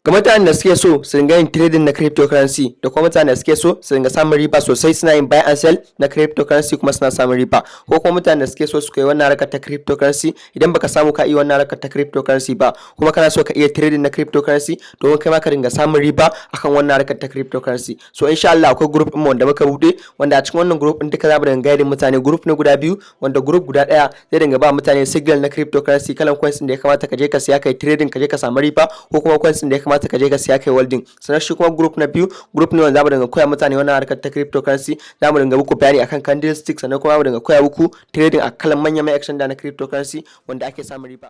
Ga mutanen da suke so su dinga yin trading na cryptocurrency da kuma mutanen da suke so su dinga samun riba sosai, suna yin buy and sell na cryptocurrency kuma suna samun riba, ko kuma mutanen da suke so su koyi wannan harkar ta cryptocurrency, idan baka samu ka iya wannan harkar ta cryptocurrency ba kuma kana so ka iya trading na cryptocurrency domin kai ma ka dinga samun riba akan wannan harkar ta cryptocurrency, so insha Allah akwai group din wanda muka bude, wanda a cikin wannan group din duka za mu dinga guiding mutane. Group ne guda biyu, wanda group guda daya zai dinga ba mutane signal na cryptocurrency, kalan coins din da ya kamata ka je ka siya kai trading, ka je ka samu riba, ko kuma coins din da ya kamata ka je ka siya kai holding. Sannan shi kuma group na biyu, group ne wanda zamu dinga koya mutane wannan harkar ta cryptocurrency. Zamu dinga muku bayani akan candlestick, sannan kuma mu dinga koya muku trading a kalan manyan mai exchange na cryptocurrency wanda ake samun riba.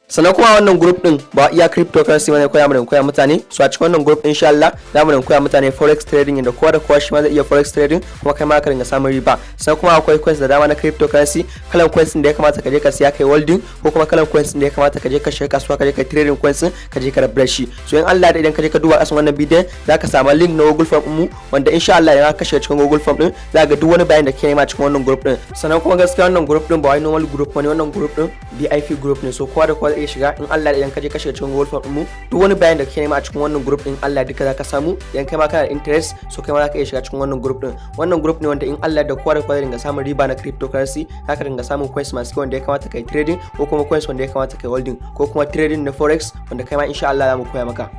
Sannan kuma wannan group din ba iya cryptocurrency bane koya, mu dinga koya mutane. So a cikin wannan group, insha Allah, za mu dinga koya mutane forex trading, inda kowa da kowa shi ma zai iya forex trading kuma kai ma ka dinga samun riba. Sannan kuma akwai coins da dama na cryptocurrency, kalan coins din da ya kamata ka je ka siya kai holding, ko kuma kalan coins din da ya kamata ka je ka shiga kasuwa, ka je kai trading coins din, ka je ka rabu shi. So in Allah da idan ka je ka duba kasan wannan bidiyon, za ka samu link na Google Form mu, wanda insha Allah idan ka shiga cikin Google Form din, za ka ga duk wani bayani da kake nema cikin wannan group din. Sannan kuma gaskiya wannan group din ba wai normal group bane, wannan group din VIP group ne, so kowa da kowa zai iya shiga. In Allah da idan ka je ka shiga cikin Google Form din mu, duk wani bayani da kake nema a cikin wannan group din, Allah duka zaka samu. Idan kai ma kana da interest, so kai ma zaka iya shiga cikin wannan group din. Wannan group ne wanda in Allah da kowa da kowa zai dinga samun riba na cryptocurrency. Zaka dinga samun coins masu kyau wanda ya kamata kai trading, ko kuma coins wanda ya kamata kai holding, ko kuma trading na forex wanda kai ma insha Allah za mu koya maka.